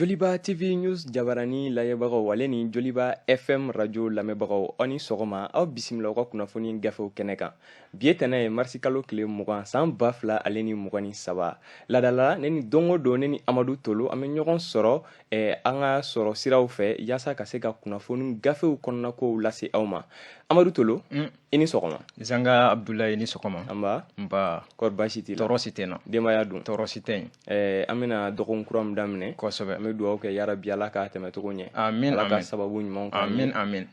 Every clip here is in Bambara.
Joliba TV News jabarani lajɛbagaw ale ni Joliba FM radio lamɛnbagaw, aw ni sɔgɔma. Aw bisimila aw ka kunnafoni gafew kɛnɛ kan. Bi ye tɛnɛ ye, marisi kalo tile 20, san 2023. Ladala ne ni don o don, ne ni Amadu Tolo, an bɛ ɲɔgɔn sɔrɔ an ka sɔrɔ siraw fɛ yaasa ka se ka kunnafoni gafew kɔnɔnakow lase aw ma. Amadu Tolo, i ni sɔgɔma. Zanga Abdulayi, ni sɔgɔma. Nba. Nba. Kɔri baasi t'i la? Tɔɔrɔ si tɛ n na. Denbaya dun? Tɔɔrɔ si tɛ yen. An bɛna dɔgɔkun kura min daminɛ, an bɛ dugawu kɛ, yarabi Ala k'a tɛmɛcogo ɲɛ. Amin. Ala ka sababu ɲumanw k'an ye. Amin, amin.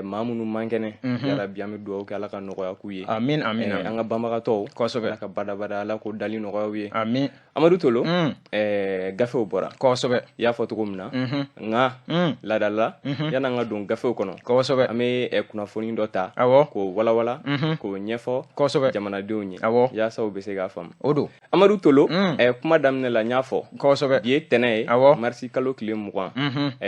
Maa minnu man kɛnɛ, yarabi an bɛ dugawu kɛ, Ala ka nɔgɔya k'u ye. Amin, amin. An ka banbagatɔw, Ala ka badabada, Ala k'o dali nɔgɔya u ye. Amin. Amadu Tolo, gafew bɔra. I y'a fɔ cogo min na, nka ladala, yan'an ka don gafew kɔnɔ, an bɛ kunnafoni dɔ ta k'o walawala, k'o ɲɛfɔ jamanadenw ye, yaasa u bɛ se k'a faamu. O don. Amadu Tolo, kuma daminɛ la, n y'a fɔ, bi ye tɛnɛ ye, marisi kalo tile 20,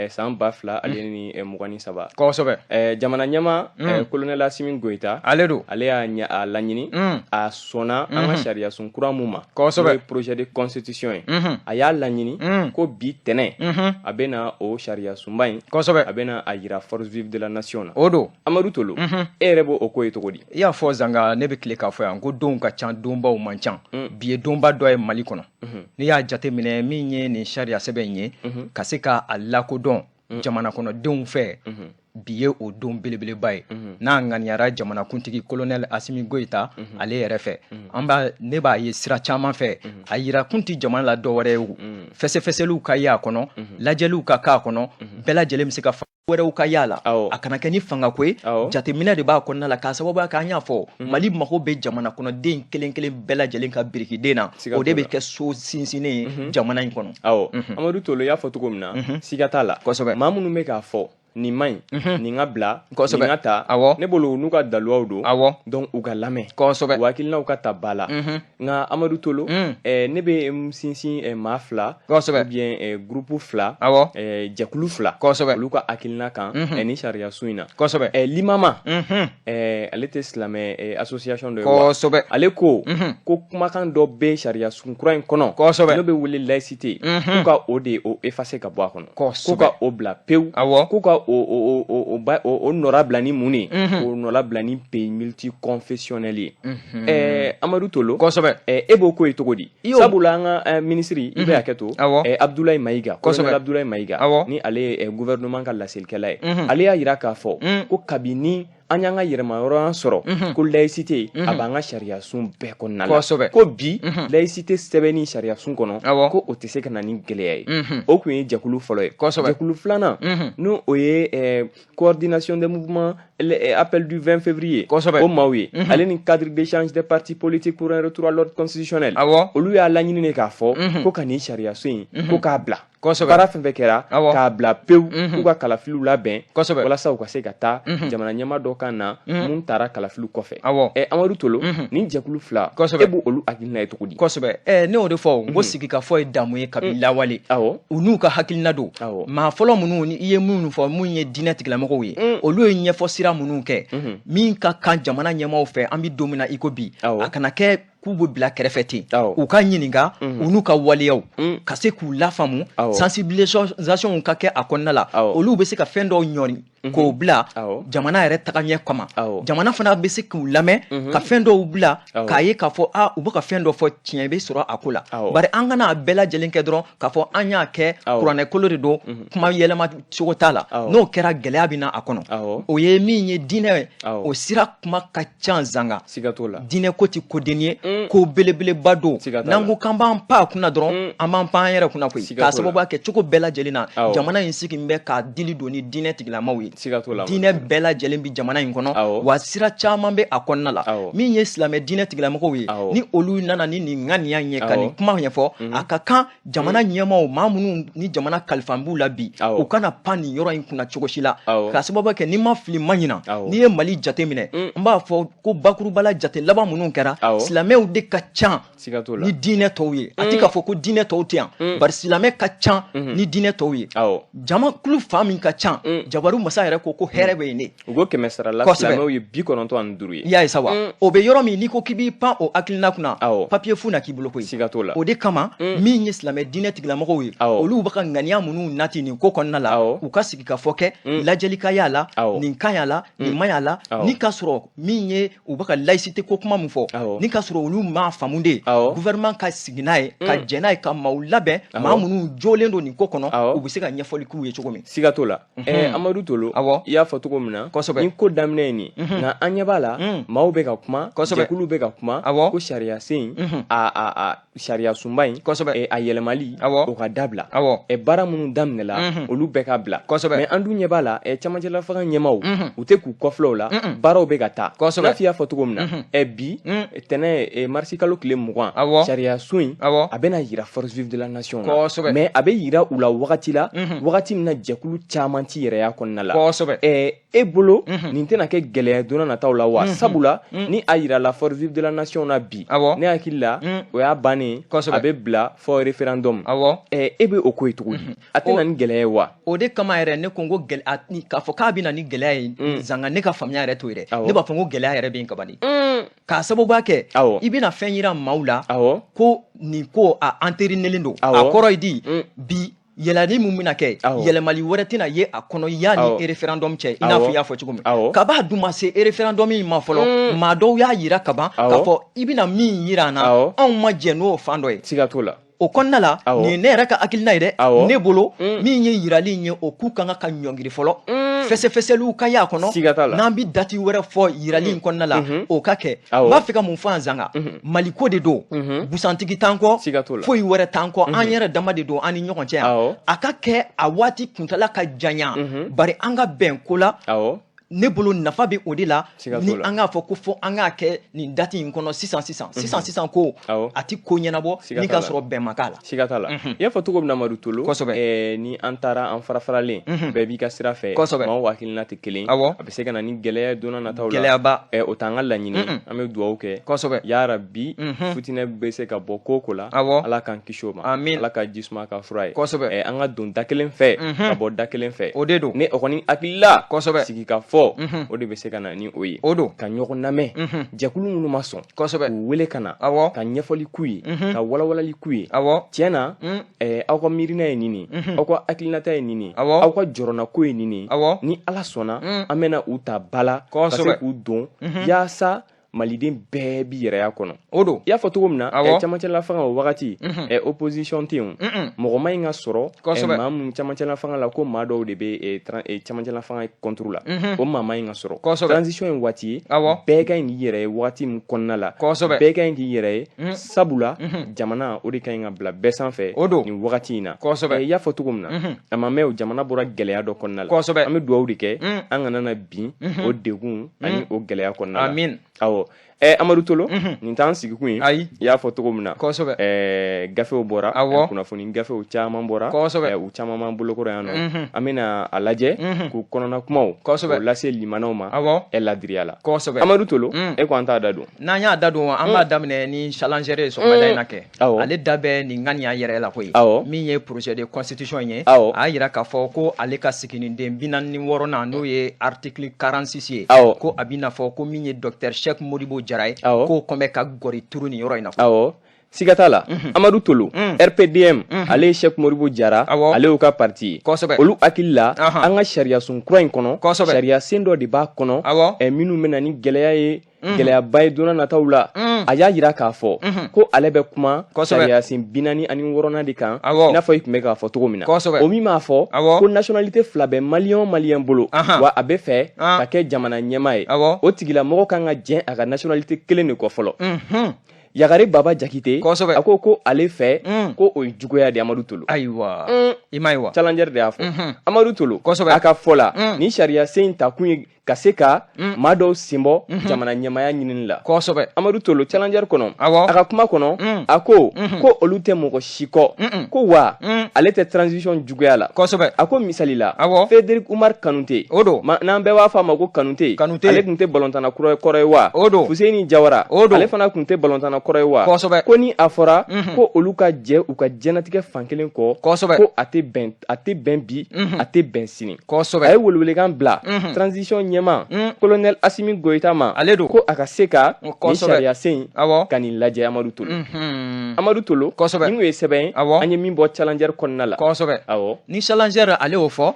san 2023. Jamana ɲɛmaa, colonel Asimi Goyita, Ale don. Ale y'a a laɲini, a sɔnna an ka sariyasun kura mun ma, n'o ye projet de constitution ye. A y'a laɲini ko bi tɛnɛ, a bɛna o sariyasunba in, a bɛna a yira force vive de la nation na. O don. Amadu Tolo, e yɛrɛ b'o ko ye cogo di? I y'a fɔ Zanga, ne bɛ tile k'a fɔ yan ko donw ka ca, donbaw man ca. Bi ye donba dɔ ye Mali kɔnɔ. N'i y'a jateminɛ, min ye nin sariya sɛbɛn in ye, ka se ka a lakodɔn jamana kɔnɔdenw fɛ, bi ye o don belebeleba ye n'a ŋaniyara jamanakuntigi colonel Asimi Goyita ale yɛrɛ fɛ. An b'a, ne b'a ye sira caman fɛ, a yira kun tɛ jamana la dɔwɛrɛ ye o, fɛsɛfɛsɛliw ka ye a kɔnɔ, lajɛliw ka k'a kɔnɔ, bɛɛ lajɛlen bɛ se ka wɛrɛw ka y'a la. A kana kɛ ni fangako ye, jateminɛ de b'a kɔnɔna la, k'a sababuya kɛ an y'a fɔ, Mali mago bɛ jamana kɔnɔden kelen kelen bɛɛ lajɛlen ka birikiden na. O de bɛ kɛ so sinsinnen ye jamana in kɔnɔ. Awɔ, Amadu Tolo, i y'a fɔ cogo min na, siga t'a la. Maa minnu bɛ k'a fɔ nin man ɲi, nin ka bila, nin ka ta, ne bolo n'u ka daluwaw don, donc u ka lamɛn, u hakilinaw ka ta ba la. Nka Amadu Tolo, ne bɛ n sinsin maa fila ou bien groupe fila, jɛkulu fila, olu ka hakilina kan nin sariya sun in na. Limama, ale tɛ silamɛ association dɔ ye wa? Ale ko ko kumakan dɔ bɛ sariya sun kura in kɔnɔ, n'o bɛ wele laïcité, k'u ka o de o effacer ka bɔ a kɔnɔ, k'u ka o bila pewu, k'u ka o nɔra bila ni mun ye? O nɔra bila ni pays multiconfessionnel ye. Amadu Tolo, e b'o ko ye cogo di? Sabula an ka minisiri, i bɛ hakɛ to, Abdoulaye Maïga, colonel Abdoulaye Maïga, ni ale ye gouvernement ka laselikɛla ye, ale y'a yira k'a fɔ ko kabini an y'an ka yɛrɛmahɔrɔnya sɔrɔ, ko laïcité a b'an ka sariyasun bɛɛ kɔnɔna la, ko bi laïcité sɛbɛnni sariyasun kɔnɔ, ko o tɛ se ka na ni gɛlɛya ye. O tun ye jɛkulu fɔlɔ ye. Jɛkulu filanan, n'o o ye coordination des mouvements appel du 20 février, o maaw ye, ale ni cadre d'échange des partis politiques pour un retour à l'ordre constitutionnel, olu y'a laɲini de k'a fɔ ko ka nin sariyasun in, ko k'a bila, baara fɛn fɛn kɛra, k'a bila pewu, k'u ka kalafiliw labɛn walasa u ka se ka taa jamana ɲɛmaa dɔ kan na mun taara kalafiliw kɔfɛ. Amadu Tolo, nin jɛkulu fila, e b'o olu hakilina ye cogo di? Kosɛbɛ. Ne y'o de fɔ n ko sigikafɔ ye damu ye kabi lawale. U n'u ka hakilina don. Maa fɔlɔ minnu ni i ye minnu fɔ, mun ye diinɛ tigilamɔgɔw ye, olu ye ɲɛfɔ sira minnu kɛ, min ka kan jamana ɲɛmaaw fɛ, an bɛ don min na i ko bi, a kana kɛ k'u bɛ bila kɛrɛfɛ ten, u ka ɲininka u n'u ka waleyaw ka se k'u lafaamu, sensibilisation ka kɛ a kɔnɔna la. Olu bɛ se ka fɛn dɔw ɲɔni k'o bila jamana yɛrɛ tagaɲɛ kama. Jamana fana bɛ se k'u lamɛn ka fɛn dɔw bila, k'a ye k'a fɔ a u bɛ ka fɛn dɔ fɔ, tiɲɛ bɛ sɔrɔ a ko la. Bari an kana a bɛɛ lajɛlen kɛ dɔrɔn k'a fɔ an y'a kɛ kuranɛkolo de don, kuma yɛlɛma cogo t'a la. N'o kɛra, gɛlɛya bɛ na a kɔnɔ. O ye min ye diinɛ, o sira kuma ka ca, Zanga. Siga t'o la. Diinɛ ko tɛ koden ye, ko belebeleba don. N'an ko k'an b'an pan a kunna dɔrɔn, an b'an pan an yɛrɛ kunna koyi, k'a sababuya kɛ cogo bɛɛ lajɛlen na, jamana in sigi bɛ k'a dili don ni diinɛ tigilamaw ye. Diinɛ bɛɛ lajɛlen bɛ jamana in kɔnɔ, wa sira caman bɛ a kɔnɔna la. Min ye silamɛ diinɛ tigilamɔgɔw ye, ni olu nana ni nin ŋaniya ye ka nin kuma ɲɛfɔ, a ka kan jamana ɲɛmaaw, maa minnu ni jamana kalifa b'u la bi, u kana pan nin yɔrɔ in kunna cogo si la, k'a sababu kɛ n'i ma fili ma ɲina, n'i ye Mali jate minɛ, n b'a fɔ ko bakurubala jate laban minnu kɛra, silamɛw de ka ca ni diinɛ tɔw ye. A tɛ k'a fɔ ko diinɛ tɔw tɛ yan, bari silamɛ ka ca ni diinɛ tɔw ye. Jamakulu fan min ka ca, Jabaru Masa Isa yɛrɛ ko hɛrɛ bɛ yen de. U ko 100 sara la, silamɛw ye 95 ye. I y'a ye sa wa, o bɛ yɔrɔ min, n'i ko k'i b'i pan o hakilina kunna, papier fu na k'i bolo koyi. Siga t'o la. O de kama, min ye silamɛ diinɛ tigilamɔgɔw ye, olu bɛ ka ŋaniya minnu nati nin ko kɔnɔna la, u ka sigi ka fɔ kɛ, lajɛli ka y'a la, nin ka ɲi a la, nin man ɲi a la, ni k'a sɔrɔ min ye u bɛ ka laïcité ko kuma min fɔ, ni k'a sɔrɔ olu m'a faamu de, gouvernement ka sigi n'a ye, ka jɛn n'a ye, ka maaw labɛn, maa minnu jolen don nin ko kɔnɔ, u bɛ se ka ɲɛfɔli k'u ye cogo min. Siga t'o la. Amadu Tolo, i y'a fɔ cogo min na, ni ko daminɛ ye nin, nka an ɲɛ b'a la, maaw bɛ ka kuma, jɛkulu bɛ ka kuma ko sariya sen a sariya sunba in, a yɛlɛmali, o ka dabila, baara minnu daminɛla, olu bɛɛ ka bila. Mais an dun ɲɛ b'a la, camancɛla fanga ɲɛmaaw, u tɛ k'u kɔfilɛ o la, baaraw bɛ ka taa. N'a f'i y'a fɔ cogo min na, bi tɛnɛ marisi kalo tile 20, sariya sun in a bɛna yira force vive de la nation na. Mais a bɛ yira u la wagati la, wagati min na jɛkulu caman ti yɛrɛya kɔnɔna la. E bolo, nin tɛna kɛ gɛlɛya donna nataw la wa? Sabula ni a yira la force vive de la nation na bi, ne hakili la o y'a bannen, a bɛ bila fɔ référendum. E bɛ o ko ye cogo di? A tɛna ni gɛlɛya ye wa? O de kama yɛrɛ ne ko n ko k'a fɔ k'a bɛ na ni gɛlɛya ye, zanga ne ka faamuya yɛrɛ t'o ye dɛ. Ne b'a fɔ n ko gɛlɛya yɛrɛ bɛ yen kabani. K'a sababuya kɛ, i bɛna fɛn yira maaw la ko nin ko a entérinélen don. A kɔrɔ ye di? Bi yɛlɛli mun bɛna kɛ, yɛlɛmali wɛrɛ tɛna ye a kɔnɔ yanni référendum cɛ, i n'a fɔ i y'a fɔ cogo min. Kaba dun ma se référendum in ma fɔlɔ, maa dɔw y'a yira kaban k'a fɔ i bɛna min yira an na, anw ma jɛn n'o fan dɔ ye. Siga t'o la. O kɔnɔna la, nin ye ne yɛrɛ ka hakilina ye dɛ. Ne bolo, min ye yirali in ye, o k'u kan ka ɲɔngiri fɔlɔ, fɛsɛfɛsɛliw ka y'a kɔnɔ, n'an bɛ dati wɛrɛ fɔ yirali in kɔnɔna la, o ka kɛ. N b'a fɛ ka mun fɔ an zanga, Maliko de don, busantigi t'an kɔ, foyi wɛrɛ t'an kɔ, an yɛrɛ dama de don an ni ɲɔgɔn cɛ yan. A ka kɛ a waati kuntala ka janya, bari an ka bɛn ko la. Ne bolo nafa bɛ o de la, ni an k'a fɔ ko fo an k'a kɛ nin dati in kɔnɔ sisan sisan sisan sisan, ko a ti ko ɲɛnabɔ ni k'a sɔrɔ bɛn ma k'a la. Siga t'a la. I y'a fɔ cogo min na, Amadu Tolo, ni an taara an fara-faralen, bɛɛ b'i ka sira fɛ, maaw hakilina tɛ kelen, a bɛ se ka na ni gɛlɛya donna nataw la. Gɛlɛyaba. O t'an ka laɲini, an bɛ dugawu kɛ. Yarabi, futinɛ bɛ se ka bɔ ko ko la, Ala k'an kisi o ma. Ala ka ji suma ka fura ye. An ka don da kelen fɛ, ka bɔ da kelen fɛ. O de don. Ne o kɔni hakilila, sigi ka fɔ, o de bɛ se ka na ni o ye. O don. Ka ɲɔgɔn lamɛn, jɛkulu minnu ma sɔn, k'u wele ka na, ka ɲɛfɔli k'u ye, ka walawalali k'u ye. Tiɲɛ na, aw ka miirina ye nin ye, aw ka hakilinata ye nin ye, aw ka jɔrɔnako ye nin ye. Ni Ala sɔnna, an bɛna u ta ba la, ka se k'u don, yaasa maliden bɛɛ bi yɛrɛya kɔnɔ. O don. I y'a fɔ cogo min na, camancɛla fanga o wagati, opposition tɛ yen, mɔgɔ ma ɲi ka sɔrɔ maa minnu camancɛla fanga la, ko maa dɔw de bɛ camancɛla fanga contre la, o maa ma ɲi ka sɔrɔ. Transition ye waati ye, bɛɛ ka ɲi k'i yɛrɛ ye waati min kɔnɔna la, bɛɛ ka ɲi k'i yɛrɛ ye, sabula jamana o de ka ɲi ka bila bɛɛ sanfɛ nin wagati in na. I y'a fɔ cogo min na, a ma mɛn, o jamana bɔra gɛlɛya dɔ kɔnɔna la. An bɛ dugawu de kɛ, an kana na bin o degun ani o gɛlɛya kɔnɔna la. Amin. Awɔ. Amadu Tolo, nin t'an sigikun ye. Ayi. I y'a fɔ cogo min na. Gafew bɔra. Kunnafoni gafew caman bɔra. U caman b'an bolokɔrɔ yan nɔ. An bɛna a lajɛ k'u kɔnɔna kumaw k'o lase limanaw ma. Ladiriya la. Amadu Tolo, e ko an t'a da don. N'an y'a da don, an b'a daminɛ ni challenger ye sɔgɔmada in na kɛ. Ale da bɛ nin ŋaniya yɛrɛ la koyi. Min ye projet de constitution ye. A y'a yira k'a fɔ ko ale ka siginiden 46nan, n'o ye article 46 ye. Ko a bɛna fɔ ko min ye docteur Cheikh Modibo Jara ye, k'o kɔn bɛ ka gɔri turu nin yɔrɔ in na. Siga t'a la. Amadu Tolo, RPDM, ale ye Cheikh Modibo Jara, ale y'u ka parti ye. Olu hakili la, an ka sariyasun kura in kɔnɔ, sariyasen dɔ de b'a kɔnɔ, minnu bɛ na ni gɛlɛya ye, gɛlɛyaba ye donna nataw la. A y'a yira k'a fɔ ko ale bɛ kuma sariyasen 46nan de kan, i n'a fɔ i tun bɛ k'a fɔ cogo min na. O min b'a fɔ ko nationalité fila bɛ maliyɛn o maliyɛn bolo, wa a bɛ fɛ ka kɛ jamana ɲɛmaa ye, o tigilamɔgɔ kan ka jɛn a ka nationalité kelen de kɔ fɔlɔ. Yagare Baba Jakite, a ko ale fɛ ko o ye juguya de Amadu Tolo. Ayiwa, i ma ye wa? Challenger de y'a fɔ. Amadu Tolo, a ka fɔ la, ni sariya sen in ta kun ye Ka se ka maa dɔw senbɔ jamana ɲɛmaaya ɲinini la. Amadu Tolo, Challenger kɔnɔ, a ka kuma kɔnɔ, a ko ko olu tɛ mɔgɔ si kɔ, ko wa ale tɛ transition juguya la. A ko misali la, Frédéric Oumar Kanute, O don. N'an bɛɛ b'a fɔ a ma ko Kanute, Kanute. Ale tun tɛ balontanna kɔrɔ ye wa? O don. Fuseni Jawara, O don. ale fana tun tɛ balontanna kɔrɔ ye wa? Ko ni a fɔra ko olu ka jɛ u ka diɲɛnatigɛ fan kelen kɔ, ko a tɛ bɛn, a tɛ bɛn bi, a tɛ bɛn sini. A ye welewelekan bila transition ɲɛmaa colonel Asimi Goyita ma. Ale don. Ko a ka se ka nin sariya sen ka nin lajɛ. Amadu Tolo, Amadu Tolo, nin kun ye sɛbɛn ye an ye min bɔ Challenger kɔnɔna la. Awɔ. Ni Challenger ale y'o fɔ,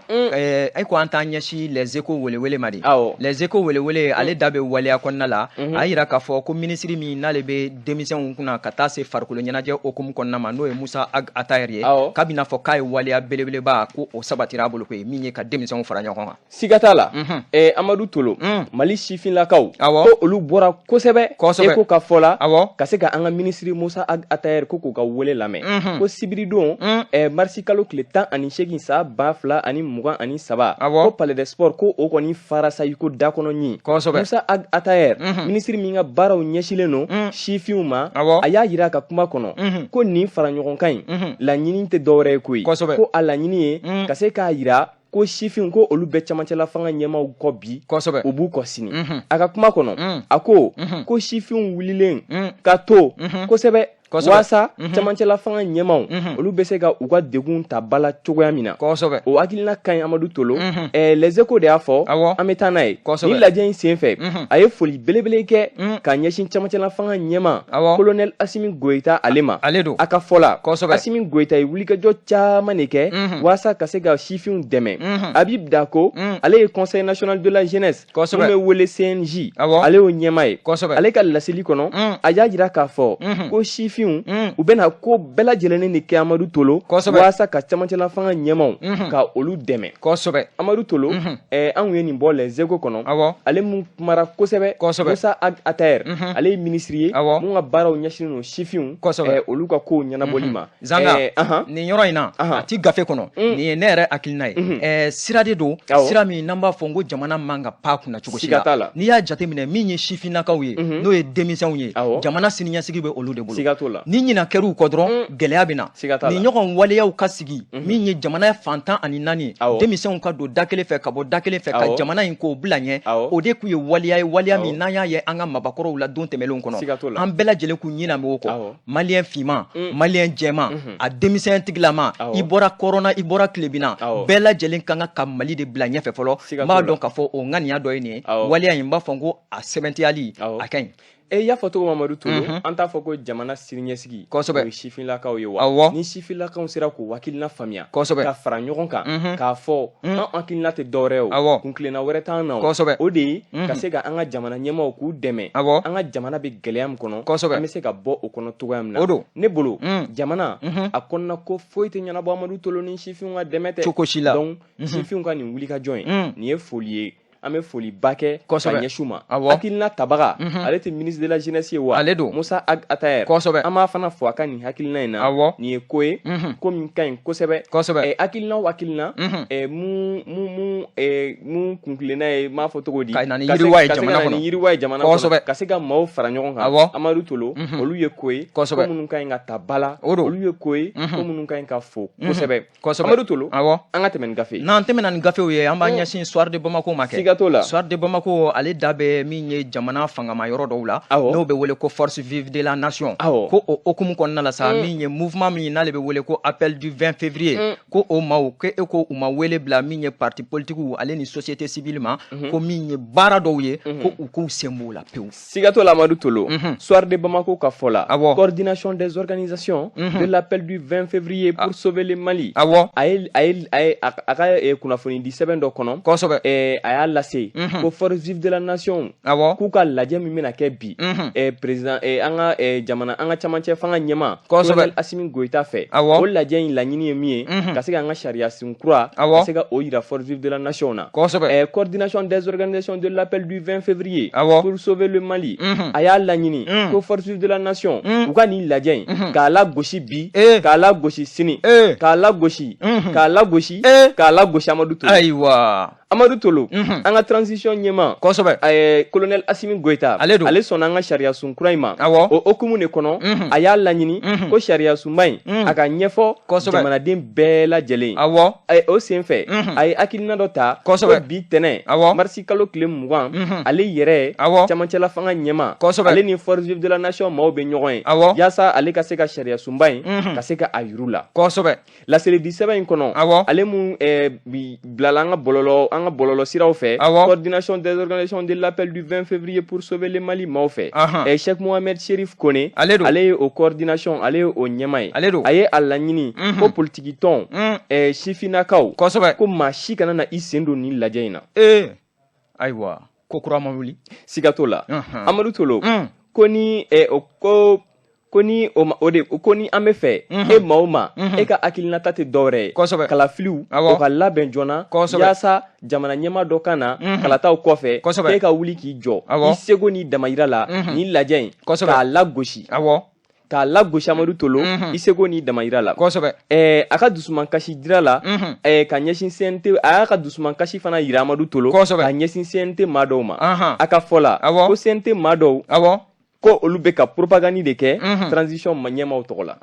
e ko an t'an ɲɛsin Les Échos welewele ma de. Les Échos welewele, ale da bɛ waleya kɔnɔna la. A yira k'a fɔ ko minisiri min n'ale bɛ denmisɛnw kunna ka taa se farikolo ɲɛnajɛ hukumu kɔnɔna ma, n'o ye Musa Ag Attaher ye, k'a bɛna fɔ k'a ye waleya belebeleba ko o sabatira a bolo koyi, min ye ka denmisɛnw fara ɲɔgɔn kan. Siga t'a la. Amadu Tolo, Mali sifinlakaw, ko olu bɔra kosɛbɛ Eko ka fɔ la, ka se ka an ka minisiri Musa Ag Attaher ko k'u ka wele lamɛn, ko sibiridon, marisi kalo tile 18 san 2023, ko Palais des Sports, ko o kɔni fara sa i ko da kɔnɔ ɲin. Musa Ag Attaher, minisiri min ka baaraw ɲɛsilen don sifinw ma, a y'a yira a ka kuma kɔnɔ ko nin fara ɲɔgɔn kan in laɲini tɛ dɔwɛrɛ ye koyi, ko a laɲini ye ka se k'a yira ko sifinw, ko olu bɛɛ camancɛla fanga ɲɛmaaw kɔ bi, u b'u kɔ sini. A ka kuma kɔnɔ, a ko ko sifinw wulilen ka to kosɛbɛ waasa camancɛla fanga ɲɛmaaw, olu bɛ se ka u ka degun ta ba la cogoya min na. O hakilina ka ɲi, Amadu Tolo. Les Échos de y'a fɔ, an bɛ taa n'a ye. Ni lajɛ in senfɛ, a ye foli belebele kɛ ka ɲɛsin camancɛla fanga ɲɛmaa colonel Asimi Goyita ale ma. Ale don. A ka fɔ la, Asimi Goyita ye wulikajɔ caman de kɛ waasa ka se ka sifinw dɛmɛ. Habib Dako, ale ye Conseil national de la jeunesse, mun bɛ wele CNJ, ale y'o ɲɛmaa ye. Ale ka laseli kɔnɔ, a y'a jira k'a fɔ ko sifinw, u bɛna ko bɛɛ lajɛlen de kɛ, Amadu Tolo, waasa ka camancɛla fanga ɲɛmaaw ka olu dɛmɛ. Amadu Tolo, anw ye nin bɔ Les Échos kɔnɔ. Ale mun kumara kosɛbɛ, Musa Ag Attaher, ale ye minisiri ye mun ka baaraw ɲɛsinnen don sifinw, olu ka kow ɲɛnabɔli ma. Zanga, nin yɔrɔ in na, a ti gafe kɔnɔ, nin ye ne yɛrɛ hakilina ye. Sira de don, sira min n'an b'a fɔ ko jamana man ka pan kunna cogo si la. N'i y'a jateminɛ, min ye sifinnakaw ye, n'o ye denmisɛnw ye, jamana siniɲɛsigi bɛ olu de bolo. Ni ɲina kɛr'u kɔ dɔrɔn, gɛlɛya bɛ na. Nin ɲɔgɔn waleyaw ka sigi, min ye jamana fan 14, denmisɛnw ka don da kelen fɛ ka bɔ da kelen fɛ ka jamana in k'o bila ɲɛ, o de kun ye waleya ye, waleya min n'an y'a ye an ka mabakɔrɔw la don tɛmɛnlenw kɔnɔ. An bɛɛ lajɛlen k'u ɲina o kɔ, Maliyɛn finman, Maliyɛn jɛman, a denmisɛn tigilama, i bɔra kɔrɔn na, i bɔra tilebin na, bɛɛ lajɛlen kan ka Mali de bila ɲɛfɛ fɔlɔ. N b'a dɔn k'a fɔ o ŋaniya dɔ ye nin ye. Waleya in, n b'a fɔ ko a sɛbɛntiyali a ka ɲi. E y'a fɔ cogo, Mamadu Tolo, an t'a fɔ ko jamana siniɲɛsigi o ye sifinlakaw ye wa? Ni sifinlakaw sera k'u hakilina faamuya, ka fara ɲɔgɔn kan k'a fɔ an hakilina tɛ dɔwɛrɛ ye, o kuntilenna wɛrɛ t'an na, o de ye ka se ka an ka jamana ɲɛmaaw k'u dɛmɛ. An ka jamana bɛ gɛlɛya min kɔnɔ, an bɛ se ka bɔ o kɔnɔ cogoya min na. O don. Ne bolo, jamana a kɔnɔna ko foyi tɛ ɲɛnabɔ, Amadu Tolo, ni sifinw ka dɛmɛ tɛ. Cogo si la. Donc sifinw ka nin wulikajɔ in, nin ye foli ye, an bɛ foliba kɛ ka ɲɛsin u ma. Hakilina tabaga, ale tɛ ministre de la jeunesse ye wa? Ale don. Musa Ag Attaher, an b'a fana fo a ka nin hakilina in na. Nin ye ko ye, ko min ka ɲi kosɛbɛ. Hakilina o hakilina, mun mun mun mun kuntilenna ye, n b'a fɔ cogo di, ka na ni yiriwa ye jamana kɔnɔ, yiriwa ye jamana kɔnɔ, ka se ka maaw fara ɲɔgɔn kan, Amadu Tolo, olu ye ko ye, ko minnu ka ɲi ka ta ba la, olu ye ko ye, ko minnu ka ɲi ka fo kosɛbɛ. Amadu Tolo, an ka tɛmɛ ni gafe. N'an tɛmɛna ni gafew ye, an b'an ɲɛsin Soir de Bamako ma kɛ. Siga t'o la. Soir de Bamako, ale da bɛ min ye jamana fangama yɔrɔ dɔw la, n'o bɛ wele ko Force vive de la nation, ko o hukumu kɔnɔna la sa, min ye mouvement min n'ale bɛ wele ko Appel du 20 février, ko o maaw ko e ko u ma wele bila min ye parti politique ale ni société civile ma, ko min ye baara dɔw ye, ko u k'u sen b'o la pewu. Siga t'o la, Amadu Tolo. Soir de Bamako ka fɔ la, coordination des organisations de l'appel du 20 février pour sauver le Mali, a ye a ka kunnafoni di sɛbɛn dɔ kɔnɔ, a y'a lase ko Force vive de la nation k'u ka lajɛ min bɛna kɛ bi, président, an ka jamana, an ka camancɛ fanga ɲɛmaa, colonel Asimi Goyita fɛ, o lajɛ in laɲini ye min ye, ka se ka an ka sariya sun kura, ka se ka o yira Force vive de la nation na. Coordination des organisations de l'appel du 20 février pour sauver le Mali, a y'a laɲini ko Force vive de la nation u ka nin lajɛ in k'a la gosi bi, k'a la gosi sini, k'a la gosi, k'a la gosi, k'a la gosi, Amadu Tolo. Ayiwa. Amadu Tolo, an ka transition ɲɛmaa, kosɛbɛ, colonel Assimi Goïta, ale don, ale sɔnna an ka sariya sun kura in ma. O hukumu de kɔnɔ, a y'a laɲini ko sariya sunba in a ka ɲɛfɔ jamanaden bɛɛ lajɛlen. O senfɛ, a ye hakilina dɔ ta ko bi tɛnɛ, marisi kalo tile 20, ale yɛrɛ camancɛla fanga ɲɛmaa, ale ni Force vive de la nation maaw bɛ ɲɔgɔn ye, yaasa ale ka se ka sariya sunba in ka se ka a yir'u la. Laselidi sɛbɛn in kɔnɔ, ale mun bilala an ka bɔlɔlɔ siraw fɛ, coordination des organisations de l'appel du 20 février pour sauver le Mali maaw fɛ, Cheikh Mohamed Chérif Kone, ale ye o coordination, ale ye o ɲɛmaa ye. A ye a laɲini ko politiki tɔn sifinnakaw, ko maa si kana na i sen don nin lajɛ in na. Ayiwa, ko kura ma wuli, siga t'o la. Amadu Tolo, ko ni o ko ni o de ko ni an bɛ fɛ e maa o maa e ka hakilinata tɛ dɔwɛrɛ ye, kalafiliw o ka labɛn joona, yaasa jamana ɲɛmaa dɔ ka na kalataw kɔfɛ, e ka wuli k'i jɔ i seko n'i damayira la nin lajɛ in k'a lagosi. K'a lagosi Amadu Tolo, i seko n'i damayira la. A ka dusumankasi jira la ka ɲɛsin CNT, a y'a ka dusumankasi fana yira Amadu Tolo ka ɲɛsin CNT maa dɔw ma. A ka fɔ la ko CNT maa dɔw ko olu bɛ ka propagande de kɛ transition ma ɲɛmaaw tɔgɔ la.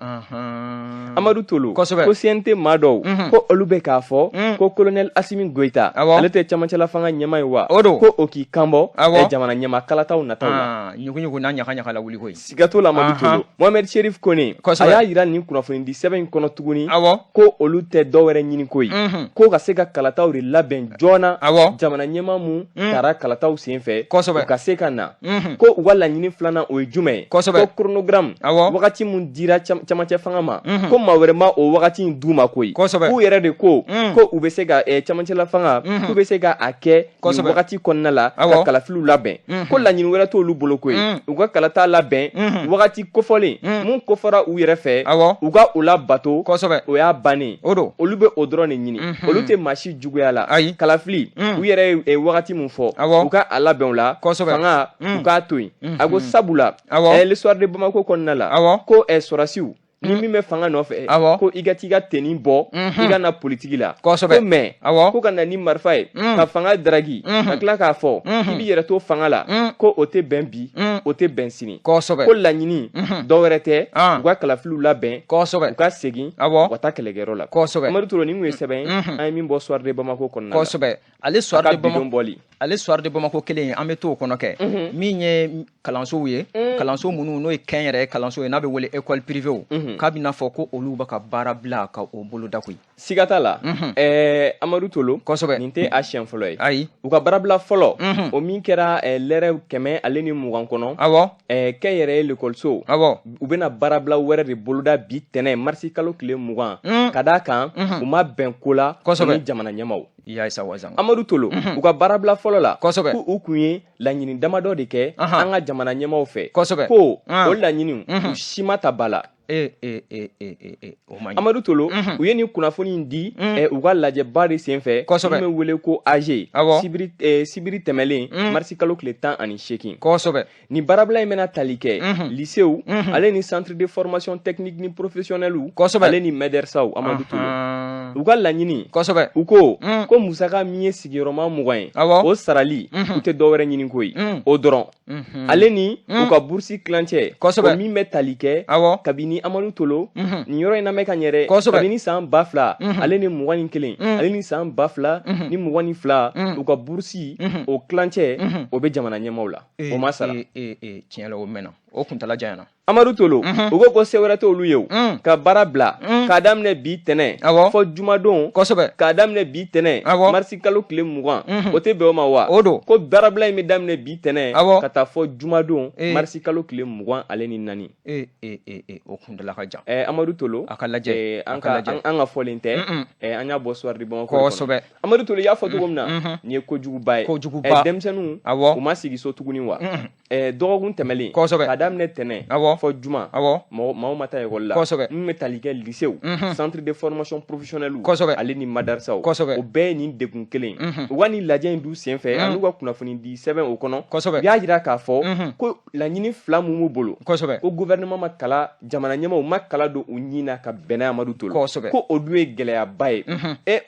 Amadu Tolo, ko CNT maa dɔw ko olu bɛ k'a fɔ ko colonel Assimi Goïta, ale tɛ camancɛla fanga ɲɛmaa ye wa, ko o k'i kanbɔ jamana ɲɛmaa kalataw nataw la. Ɲugu-ɲugu n'a ɲaga-ɲaga la wuli koyi. Siga t'o la Amadu Tolo. Mohamed Chérif Kone, a y'a yira nin kunnafonidi sɛbɛn in kɔnɔ tuguni ko olu tɛ dɔwɛrɛ ɲini koyi, ko ka se ka kalataw de labɛn joona, jamana ɲɛmaa mun taara kalataw senfɛ, u ka se ka na. Ko u ka laɲini filanan o ye jumɛn ye? Ko chronogramme, wagati mun dira camancɛ fanga ma, ko maa wɛrɛ ma o wagati in d'u ma koyi. K'u yɛrɛ de ko ko u bɛ se ka camancɛla fanga, k'u bɛ se ka a kɛ nin wagati kɔnɔna la ka kalafiliw labɛn. Ko laɲini wɛrɛ t'olu bolo koyi, u ka kalata labɛn wagati kofɔlen mun kofɔra u yɛrɛ fɛ, u ka o labato, o y'a bannen. Olu bɛ o dɔrɔn de ɲini, olu tɛ maa si juguya la. Kalafili, u yɛrɛ ye wagati mun fɔ, u ka a labɛn o la, fanga u k'a to yen. A ko sabula le soir de Bamako kɔnɔna la, ko sɔrɔdasiw ni min bɛ fanga nɔfɛ, ko i ka t'i ka tenue bɔ, i ka na politiki la. Ko mais ko ka na ni marifa ye ka fanga daragi, ka tila k'a fɔ k'i b'i yɛrɛ to fanga la, ko o tɛ bɛn bi, o tɛ bɛn sini. Ko laɲini dɔwɛrɛ tɛ, u ka kalafiliw labɛn, u ka segin u ka taa kɛlɛkɛyɔrɔ la. Amadu Tolo, nin kun ye sɛbɛn ye an ye min bɔ soir de Bamako kɔnɔna la. Ale soir de Bamako, ale soir de Bamako kelen an bɛ to o kɔnɔ kɛ min ye kalansow ye, kalanso minnu n'o ye kɛnyɛrɛye kalanso ye n'a bɛ wele école privée, k'a bɛna fɔ ko olu bɛ ka baara bila ka o boloda koyi. Siga t'a la. Amadu Tolo, nin tɛ a siɲɛ fɔlɔ ye. Ayi, u ka baarabila fɔlɔ o min kɛra lɛrɛ 120 kɔnɔ, kɛnyɛrɛye lekɔliso, u bɛna baarabila wɛrɛ de boloda bi tɛnɛ marisi kalo tile 20, ka d'a kan u ma bɛn ko la ni jamana ɲɛmaaw. Amadu Tolo, u ka baarabila fɔlɔ la, ko u kun ye laɲini damadɔ de kɛ an ka jamana ɲɛmaaw fɛ, ko o laɲiniw u si ma ta ba la. Amadu Tolo, u ye nin kunnafoni in di u ka lajɛba de senfɛ, min bɛ wele ko AG, sibiri tɛmɛlen marisi kalo tile 18. Nin baarabila in bɛna tali kɛ lycéew, ale ni centre de formation technique ni professionnelle, ale ni mɛdɛrisaw. Amadu Tolo, u ka laɲini, u ko ko musaka min ye sigiyɔrɔma 20 ye, o sarali u tɛ dɔwɛrɛ ɲini koyi, o dɔrɔn. Ale ni u ka burusi tilancɛ, o min bɛ tali kɛ kabini Amadu Tolo nin yɔrɔ in lamɛn ka ɲɛ dɛ, kabini san 2021 ale ni san 2022, u ka burusi o tilancɛ o bɛ jamana ɲɛmaaw la, o ma sara. Tiɲɛ la, o mɛnna, o kuntala janyana. Amadu Tolo, u ko se wɛrɛ t'olu ye o, ka baara bila k'a daminɛ bi tɛnɛ fɔ jumadon, k'a daminɛ bi tɛnɛ marisi kalo tile 20, o tɛ bɛn o ma wa? Ko baarabila in bɛ daminɛ bi tɛnɛ ka taa fɔ jumadon marisi kalo tile 24. O kuntala ka jan. Amadu Tolo, a ka lajɛ, an ka fɔlen tɛ, an y'a bɔ soir de Bamako. Amadu Tolo, i y'a fɔ cogo min na, nin ye kojuguba ye. Kojuguba. Denmisɛnninw, u ma sigi so tuguni wa? Dɔgɔkun tɛmɛlen, k'a daminɛ tɛnɛ fɔ juma maaw ma taa ekɔli la, min bɛ tali kɛ lycéew, centre de formation professionnelle, ale ni madarisaw, o bɛɛ ye nin degun kelen. U ka nin lajɛ in dun senfɛ, an'u ka kunnafoni di sɛbɛn o kɔnɔ, u y'a jira k'a fɔ ko laɲini fila mun b'u bolo, ko gouvernement ma kala, jamana ɲɛmaaw ma kala don u ɲin na ka bɛn n'a Amadu Tolo, ko o dun ye gɛlɛyaba ye.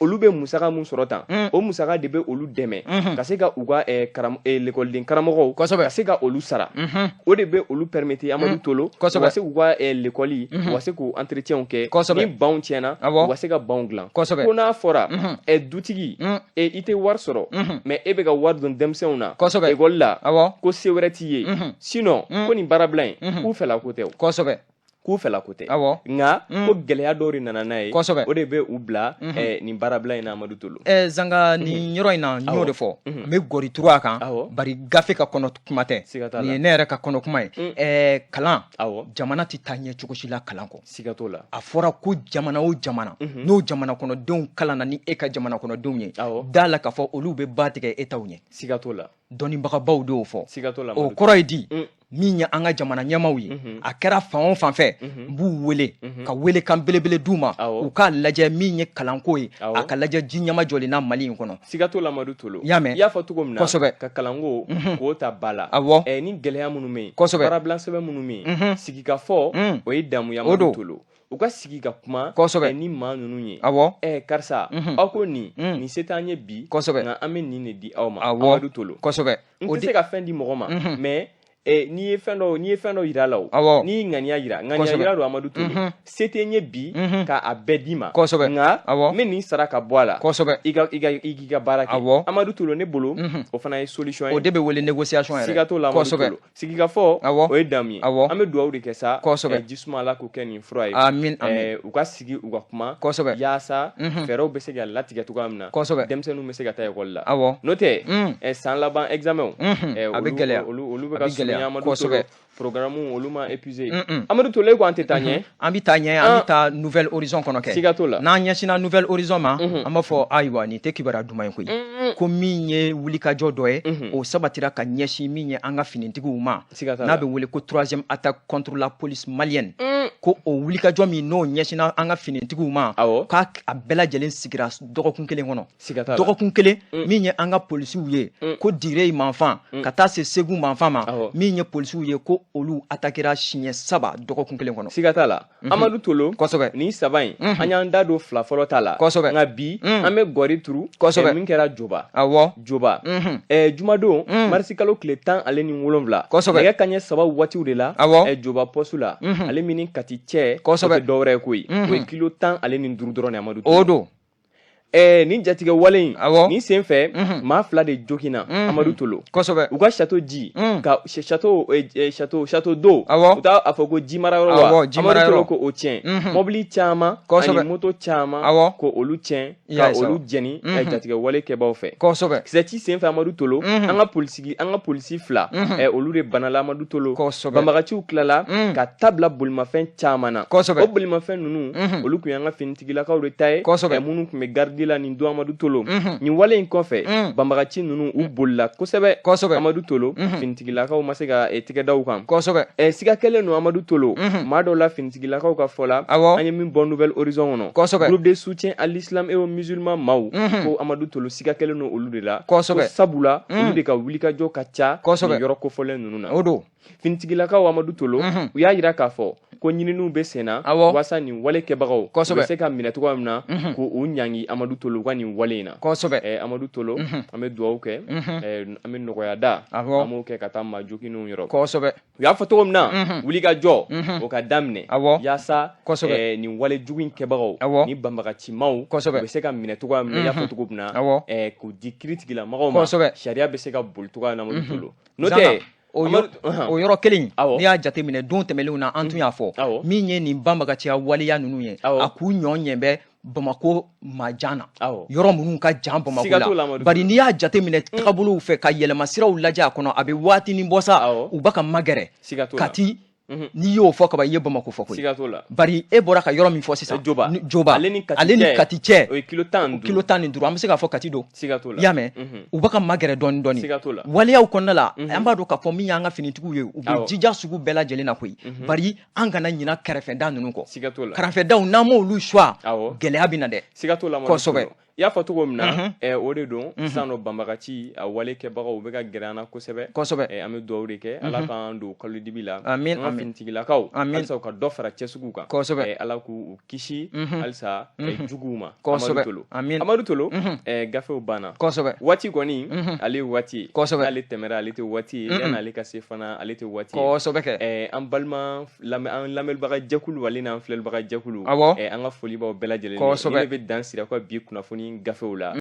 Olu bɛ musaka mun sɔrɔ tan, o musaka de bɛ olu dɛmɛ ka se ka u ka lekɔliden karamɔgɔw, ka se ka olu sara. O de bɛ olu permettre, Amadu Tolo, u ka se k'u ka lekɔli, u ka se k'u entretien kɛ, ni banw tiɲɛna, u ka se ka banw dilan. Ko n'a fɔra dutigi, i tɛ wari sɔrɔ, mais e bɛ ka wari don denmisɛnw na ekɔli la, ko se wɛrɛ t'i ye, sinon ko nin baarabila in k'u fɛla ko tɛ o. K'u fɛla ko tɛ, nka ko gɛlɛya dɔw de nana n'a ye, o de bɛ u bila nin baarabila in na, Amadu Tolo. Zanga, nin yɔrɔ in na, n y'o de fɔ, n bɛ gɔri turu a kan, bari gafe ka kɔnɔ kuma tɛ, nin ye ne yɛrɛ ka kɔnɔ kuma ye. Kalan, jamana tɛ taa ɲɛ cogo si la kalan kɔ. Siga t'o la. A fɔra ko jamana o jamana, n'o jamana kɔnɔdenw kalanna ni e ka jamana kɔnɔdenw ye, da la k'a fɔ olu bɛ ba tigɛ e taw ɲɛ. Siga t'o la. Dɔnnibagabaw de y'o fɔ. Siga t'o la. O kɔrɔ ye di? Min ye an ka jamana ɲɛmaaw ye, a kɛra fan o fan fɛ, n b'u wele ka welekan belebele d'u ma, u k'a lajɛ min ye kalanko ye, a ka lajɛ ji ɲɛma jɔlen na Mali in kɔnɔ. Siga t'o la, Amadu Tolo. I y'a mɛn? I y'a fɔ cogo min na, ka kalanko k'o ta ba la. Ni gɛlɛya minnu bɛ yen, baarabila sɛbɛn minnu bɛ yen, sigikafɔ o ye damu ye, Amadu Tolo. U ka sigi ka kuma ni maa ninnu ye. Karisa, aw ko nin nin se t'an ye bi, nka an bɛ nin de di aw ma, Amadu Tolo. N tɛ se ka fɛn di mɔgɔ ma, mais n'i ye fɛn dɔ yira la, o n'i ye ŋaniya yira, ŋaniya yira don, Amadu Tolo. Se tɛ n ye bi k'a bɛɛ d'i ma, nka n bɛ nin sara ka bɔ a la, i k'i ka baara kɛ, Amadu Tolo. Ne bolo, o fana ye solution ye. O de bɛ wele négociation yɛrɛ. Siga t'o la, Amadu Tolo. Sigikafɔ, o ye damu ye. An bɛ dugawu de kɛ sa, jisuma Ala k'o kɛ nin fura ye. Amin. U ka sigi, u ka kuma, yaasa fɛɛrɛw bɛ se ka latigɛ cogoya min na, denmisɛnninw bɛ se ka taa ekɔli la. N'o tɛ, san laban examen, a bɛ gɛlɛya, olu bɛ ka surunya, Amadu Tolo. Programme olu ma épuisé. Amadu Tolo, e ko an tɛ taa ɲɛ. An bɛ taa ɲɛ, an bɛ taa Nouvel Horizon kɔnɔ kɛ. Siga t'o la. N'an ɲɛsinna Nouvel Horizon ma, an b'a fɔ ayiwa, nin tɛ kibaruya duman ye koyi. Ko min ye wulikajɔ dɔ ye, o sabatira ka ɲɛsin min ye an ka finitigiw ma, n'a bɛ wele ko troisième attaque contre la police malienne. Ko o wulikajɔ min n'o ɲɛsinna an ka finitigiw ma, k'a a bɛɛ lajɛlen sigira dɔgɔkun kelen kɔnɔ. Dɔgɔkun kelen, min ye an ka polisiw ye, ko Dire manfan ka taa se Segu manfan ma, min ye polisiw ye, ko olu attaquera siɲɛ 3 dɔgɔkun kelen kɔnɔ. Siga t'a la, Amadu Tolo. Nin 3 in, an y'an da don 2 fɔlɔ ta la. Nka bi, an bɛ gɔri turu min kɛra Joba. Joba, jumadon, marisi kalo tile 17, nɛgɛ kanɲɛ 3 waatiw de la, Joba poste la, ale min ni Kati cɛ, o tɛ dɔwɛrɛ ye koyi, o ye kilo 15 dɔrɔn de, Amadu Tolo. O don. Nin jatigɛ wale in, nin senfɛ, maa 2 de joginna, Amadu Tolo. U ka château ji, ka château château d'eau, u t'a a fɔ ko ji mara yɔrɔ wa, Amadu Tolo, ko o tiɲɛ, mobili caman ani moto caman, ko olu tiɲɛ, ka olu jɛni jatigɛ wale kɛbaw fɛ. Kisɛci senfɛ, Amadu Tolo, an ka polisi an ka polisi 2, olu de banala, Amadu Tolo. Banbagaciw tilala ka tabila bolimafɛn caman na. O bolimafɛn ninnu, olu tun y'an ka finitigilakaw de ta ye, minnu tun bɛ garidi la nin don, Amadu Tolo. Nin wale in kɔfɛ, banbagaci ninnu u bolila kosɛbɛ, Amadu Tolo. Finitigilakaw ma se ka tigɛ da u kan. Siga kɛlen don, Amadu Tolo, maa dɔw la finitigilakaw ka fɔ la, an ye min bɔ Nouvel Horizon kɔnɔ, groupe de soutien à l'islam et aux musulmans maaw, ko Amadu Tolo, siga kɛlen don olu de la, ko sabula olu de ka wulikajɔ ka ca nin yɔrɔ kofɔlen ninnu na. O don. Finitigilakaw, Amadu Tolo, u y'a yira k'a fɔ ko ɲininiw bɛ sen na, walasa nin wale kɛbagaw u bɛ se ka minɛ cogoya min na, k'u ɲangi, Amadu Tolo, u ka nin wale in na. Amadu Tolo, an bɛ dugawu kɛ, an bɛ nɔgɔya da, an b'o kɛ ka taa maa joginnenw yɔrɔ. U y'a fɔ cogo min na, wulikajɔ o ka daminɛ, yaasa nin wale jugu in kɛbagaw ni banbagacimaw u bɛ se ka minɛ cogoya min na, i y'a fɔ cogo min na, k'u di kiiritigɛlamɔgɔw ma, sariya bɛ se ka boli cogoya min na, Amadu Tolo. N'o tɛ, O yɔrɔ kelen, n'i y'a jateminɛ don tɛmɛnlenw na, an tun y'a fɔ min ye nin banbagaciya waleya ninnu ye, a k'u ɲɔ ɲɛ bɛ Bamako majan na, yɔrɔ minnu ka jan Bamako la. Bari n'i y'a jateminɛ tagabolow fɛ, ka yɛlɛma siraw lajɛ a kɔnɔ, a bɛ waatinin bɔ sa, u b'a ka magɛrɛ Kati. N'i y'o fɔ kaban, i ye Bamakɔ fɔ koyi. Siga t'o la. Bari e bɔra ka yɔrɔ min fɔ sisan, Joba. Joba, ale ni Kati ale ni cɛ, Kati cɛ, o ye kilo 15. Kilo 15, an bɛ se k'a fɔ Kati don. Siga t'o la. I y'a mɛn, u bɛ ka magɛrɛ dɔɔni dɔɔni. Siga t'o la. Waleyaw kɔnɔna la, an b'a dɔn k'a fɔ min y'an ka finitigiw ye, u bɛ jija sugu bɛɛ lajɛlen na koyi. Bari an kana ɲina kɛrɛfɛda ninnu kɔ. Siga t'o la. Kɛrɛfɛdaw, n'an m'olu choix, gɛlɛya bɛ na dɛ. Siga t'o la. Kosɛbɛ. I y'a fɔ cogo min na, o de don. Sisan nɔ, banbagaci a wale kɛbagaw, u bɛ ka gɛrɛ an na kosɛbɛ. An bɛ dugawu de kɛ, Ala k'an don kalo dibi la. Amin. An ka finitigilakaw, halisa u ka dɔ fara cɛsigiw kan. Ala k'u kisi halisa juguw ma. Kosɛbɛ. Amin. Amadu Tolo, gafew banna. Waati kɔni, ale ye waati ye. N'ale tɛmɛra, ale tɛ waati ye. Yan'ale ka se fana, ale tɛ waati ye. Kosɛbɛ kɛ. An balima, an lamɛnbaga jɛkulu, ale n'an filɛlibaga jɛkulu, an ka foli b'aw bɛɛ lajɛlen ye. Ne bɛ dan siri aw ka bi kunnafoni gafew la.